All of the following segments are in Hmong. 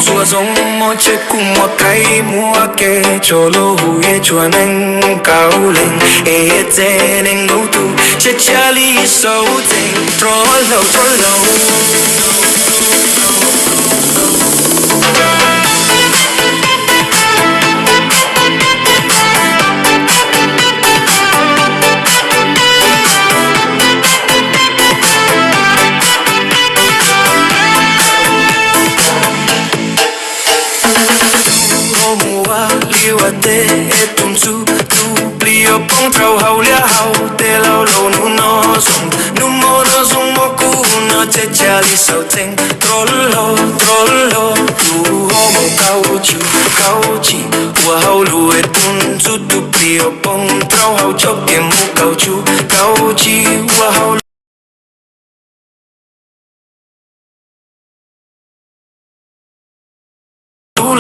Txhua zoo muaj tsheb kuj muaj qaib muaj kev, tsuas lub hu yej tsuas neeg kaum leej, es txev neeg lub tug tsheb tsa li saum tsev rov laus rov laus. Mus ua liaj ua teb es tus ntxub tus plig yuav poob rau hauv liaj hauv teb. Laus laus hnub no zoo, hnub no zoo mov kub no tsheb tsa li saum tsev rov laus rov laus. Tus ho mus kaum tswv kaum tsij ua hauj lwm es tus ntxub tus plig yuav poob rau hauv tshoob kev mus kaum tswv kaum tsij ua hauj lwm.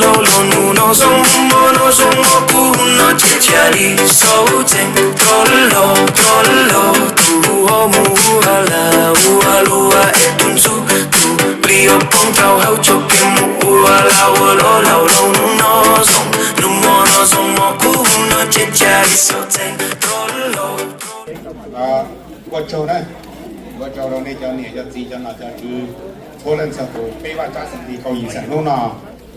Laus laus hnub no zoo, hnub no zoo mov kub no tsheb tsa li saum tsev rov laus rov laus. Tus ho mus ua lag ua luam es tus ntxub tus plig yuav poob rau hauv tshoob kev mus ua lag ua luam. Laus laus hnub no zoo, hnub no zoo mov kub no tsheb tsa li saum tsev rov laus. Ua tsaug na, ua tsaug rau nej cov niam cov txiv cov nom cov tswv, txhua leej txhua tus peb vaj tsab xeem Lis Kaus Yim xeem hnub no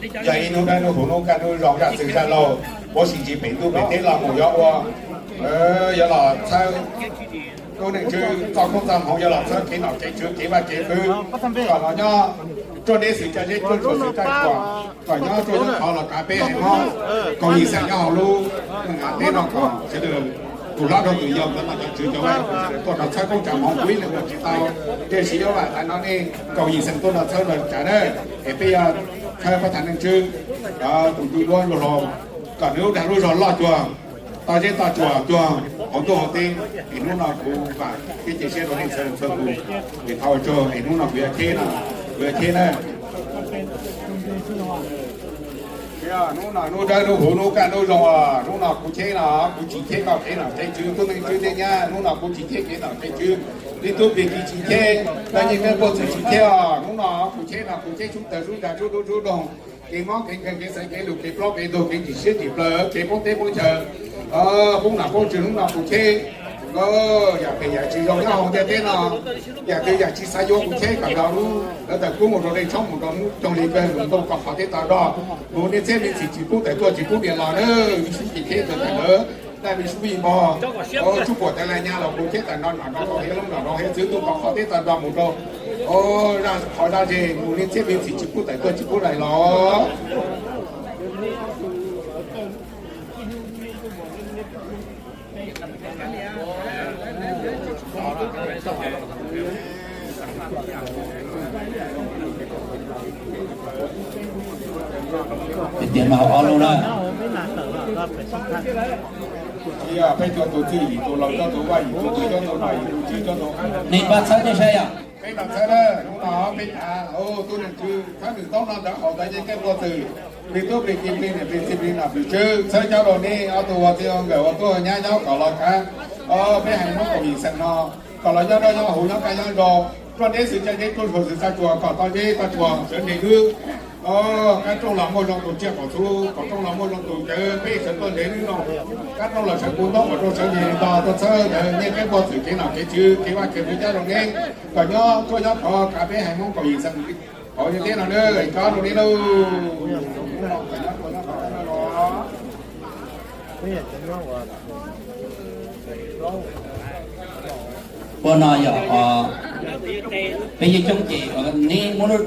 yog ib hnub dawb hnub huv hnub kaj hnub zoo zaj txwg zaj laug, puav sim ntsis pem ntuj pem teb los mus yuav ua, yuav los txhawb tub neej tswb txoj koob txoj hmoov, yuav los txhawb kev nom kev tswv kev vaj kev txwv, kom los nyob ruaj neb xwm tsa zeb ruaj tsuas xwm tsa tsuas, kom nyob ruaj nyob khov los kav peb haiv Hmoob Kaus Yim xeem nyob hauv lub neej av teb no kom sawv daws tus hlob rau tus yau cov nom cov tswv cov vaj tuaj rau txhawb koob tsa hmoov, kuv ib leeg ua tsis tau, tiam sis yuav vam tag no nej Kaus Yim xeem tuaj rau txhawb rau tsav na, es peb yuav txhawb pab thaiv neej tswb, tus twg duab luag hlo, kom nws lub dag lub zog loj cuag toj zeb toj tsuas cuag hauv ntuj hauv teb. Es hnub no kuv vam thiab cia siab rau nej txhua leej txhua tus, es thov ua tsaug. Es hnub no kuv yuav cheb no, kuv yuav cheb na. Hnub no hnub dawb hnub huv hnub kaj hnub zoo, hnub no kuv cheb no, kuv tsis cheb koj kev nom kev tswv tub neej tswb tej nyab, hnub no kuv tsis cheb kev nom kev tswv, tub plig tsis cheb, koj nyiaj peb puag txwm tsis cheb os. Hnub no kuv cheb no kuv cheb sub tawg sub ntsa sub dub sub doog, kev mob kev nkeeg kev xaiv kev lus kev plob kev tuag kev ntsim siab ntsim plawv kev poob teb poob chaw, poob nom poob tswv. Hnub no kuv cheb yam phem yam tsis zoo nyob hauv ntiaj teb no, yam twg yam tsis xav yuav kuv cheb kom nrog lub lawv tawm kub mus rau dej tshoob mus rau hnub coog li kawg mus ntuj koj qhov teb tog rog, mus niaj txhiab me ntxim tsis pub tawm tuaj tsis pub niam los na, sub tsis cheb tawm tawm lawv daj me sub me npog, tsub puam tawv laj nyab los kuv cheb tawm no nom rau qhov hiav loob nom rau hiav txwv ntuj koj qhov teb tog rog mus rau zaj qhov zaj ze mus niaj txhiab me ntxim tsis pub tawm tuaj tsis pub daim los. Tias mas ob lub na. Peb cov tus txwj yim tus laus cov tus vaj yim tus twg cov tus nom yim tus tswv cov tus, nej pab txhawb nej saib yom. Peb los txhawb na, hnub no peb txhawb tub neej tswb, txhawb nws toob no ntawd haus ntawd nyiaj kab puag txwm, plig tub plig ki plig niam plig txiv plig nom plig tswv, txhawb cov laus nej ob tug ua txiv ua nkawm ua tub ua nyab nyob kom los kav peb haiv Hmoob Kaus Yim xeem no, kom los nyob nroj nyob huv nyob kaj nyob nroo, ruaj neb xwm tsa zeb ruaj tsuas xwm tsa tsuas, kom toj zeb toj tsuas sawv nres wb. Kab rooj los muaj zoo tus tsiaj kom txhub, kom rooj los muaj zoo tus cawv peb sawv tuaj nres wb no. Kab rooj los sawv kuv ntaub kom rooj sawv nres tog tuaj txhawb ntawd nyiaj kab puag txwm kev nom kev tswv kev vaj kev txwv cab rau neb, kom nyob ruaj nyob khov kav peb haiv Hmoob Kaus Yim xeem hauv ntiaj teb no na, cov rau neb lauj. Ua no yog peb yeej coob ces neb muab lub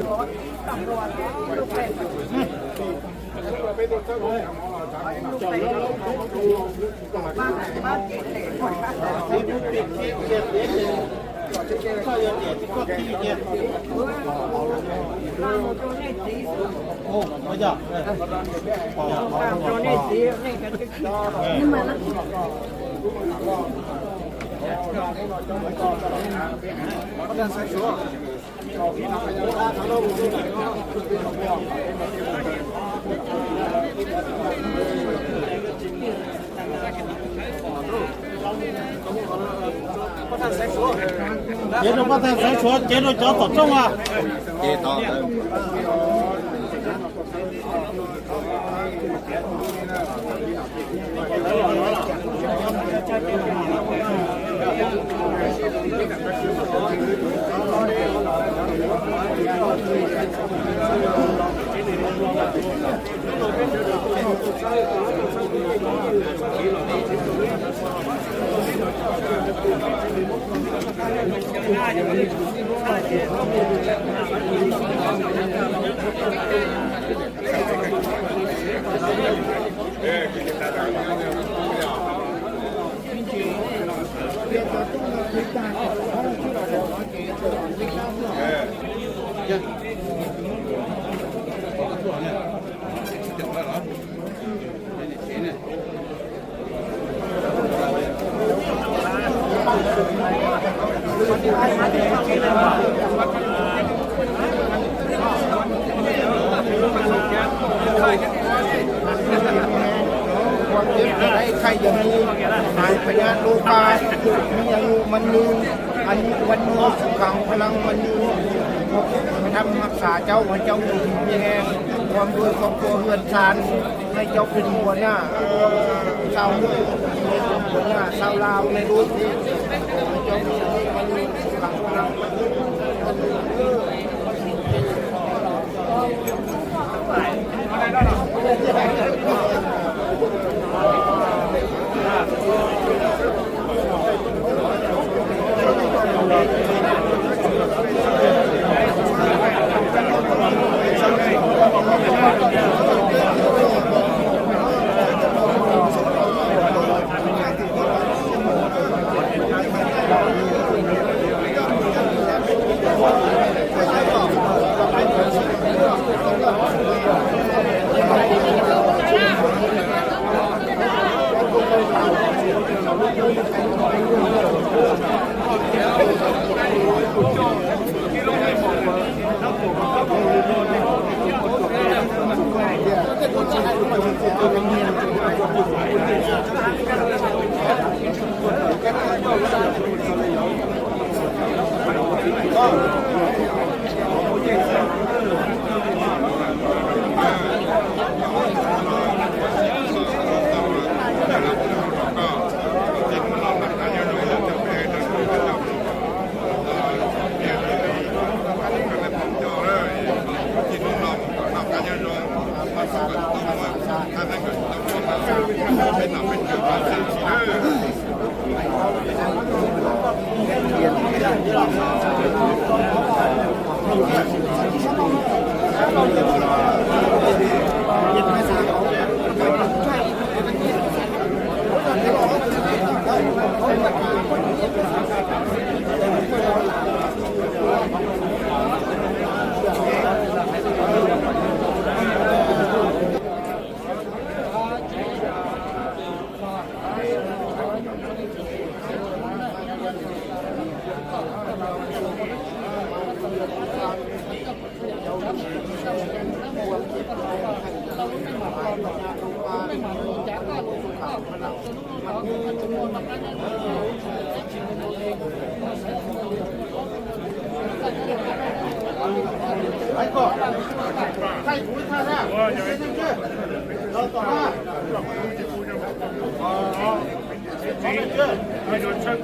Cev rau pab thaj xaiv suav, cev rau cov tom rooj a. ความเจ็บจะได้ไข้อย่ามี หายพยาธิโรคา มีอายุมันยืน อายุวันโนสุขังพลังมันยืน ทำรักษาเจ้าให้เจ้าอยู่ดีมีแรง ความรวยครอบครัวเรือนชาน ให้เจ้าเป็นหัวหน้าชาวเมือง ให้เจ้าเป็นหัวหน้าชาวลาวในโลกนี้ ขอให้เจ้ามีอายุวันโนสุขังพลังมันยืน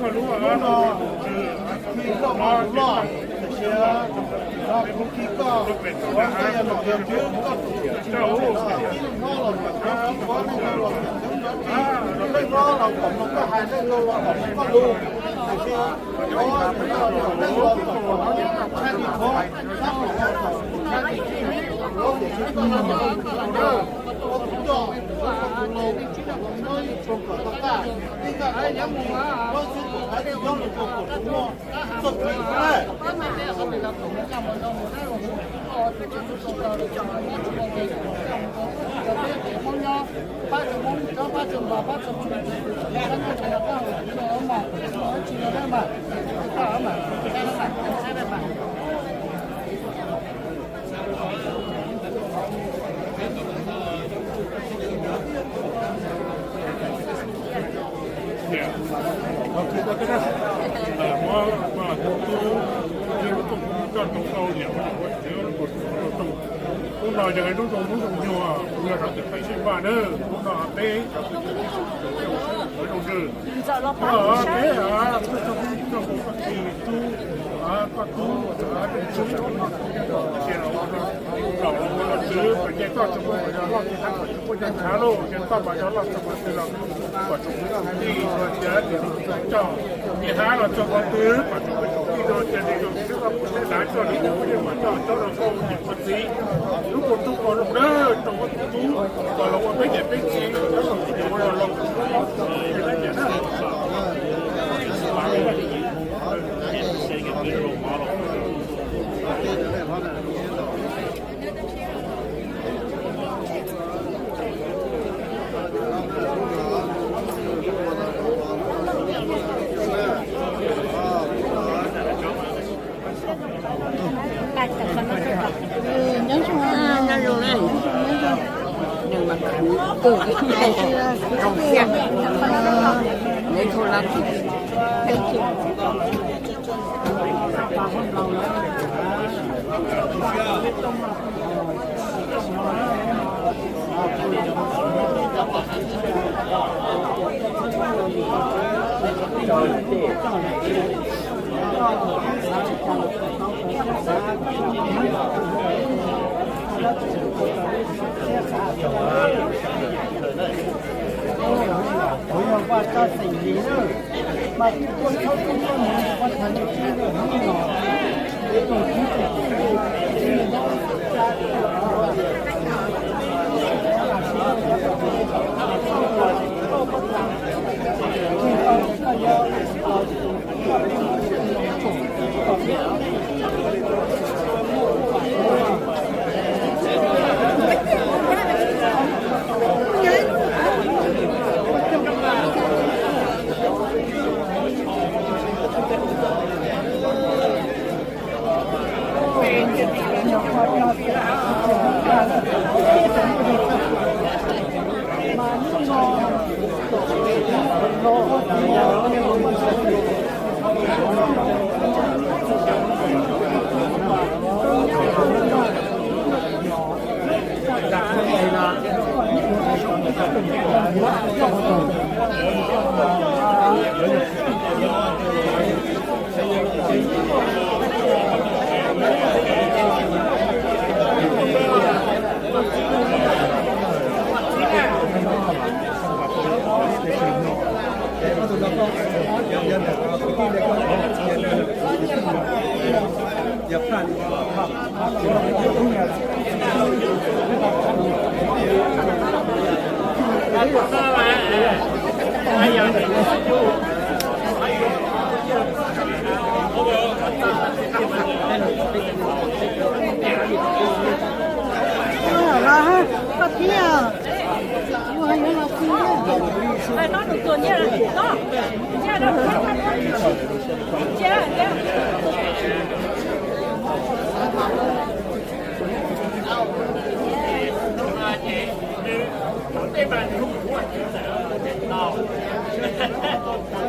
Hnub no, khi loj mov loj, tiam sis no kuv khi koj, koj yog nom yog tswv, koj tus tib neeg hlob los kom koj, koj tib neeg hlob los kom koj hais, leej laus los kom koj lus, tiam sis koj leej laus los kom tshaj li qhov, tab tom los kom tshaj li qhov, tiam sis koj yog tus laus, ua kuv coj, ua tus laus, ua tus laus, ib tsoom kom tau kaj, ib kaj ib yav mus, koj xwb kom qhov tsis nyob los rau kom tus muaj txoj kev hlub. Muab tus tub, lub koom kuv coj tau tau niam ua niam ua txiv ua lub koom kuv tau tau. Hnub no yog lub zoo hnub zoo nyuag, kuv yog cov txiv feeb sib npaj nawb. Hnub no peb cov txiv feeb sib npaj ua zoo ntswg. Peb, peb txoj kev txoj kev tub, koj tub, tus tub, tus tub, tus tub, los ua los txwv, kom nce koj tsoom muaj yog loj txwv hab kom tsoom muaj yog ntshav lauj, ces koj mas yog loj txwv qhov twg los kom tsoom muaj txwv tij los cia tus tub coj, nce hab los txog qhov twg kom tsoom muaj txwv tij los cia tus tub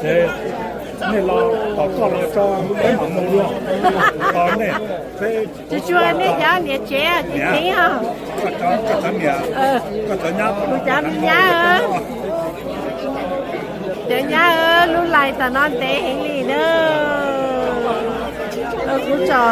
Ces nej los, tos koj los tso peb mam mus dua. Tos nej, peb tsuag tsuag nej cov niam tsev tsis tseev os. Kuv cov me nyab, cov nyab lub lais tam no ntev heev li na. Kuv tso.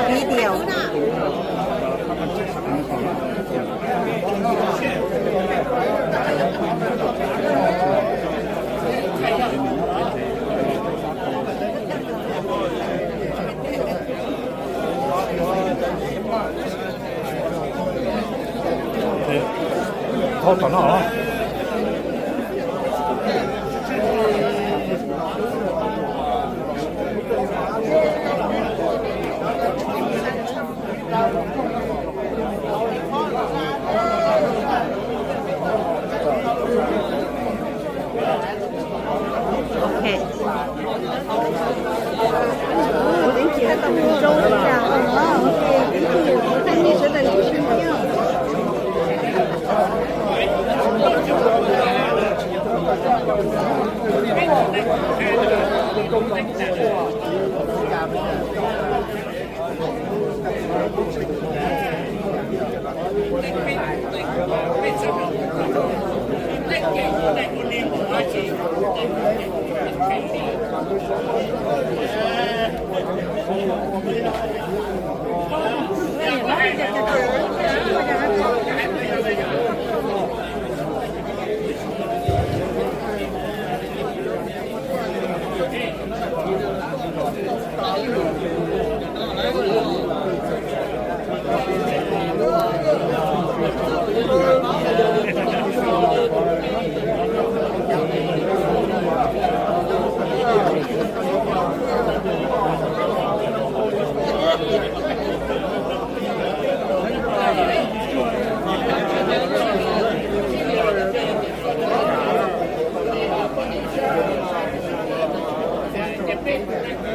Video. Thauj tom no. Ces peb tus neeg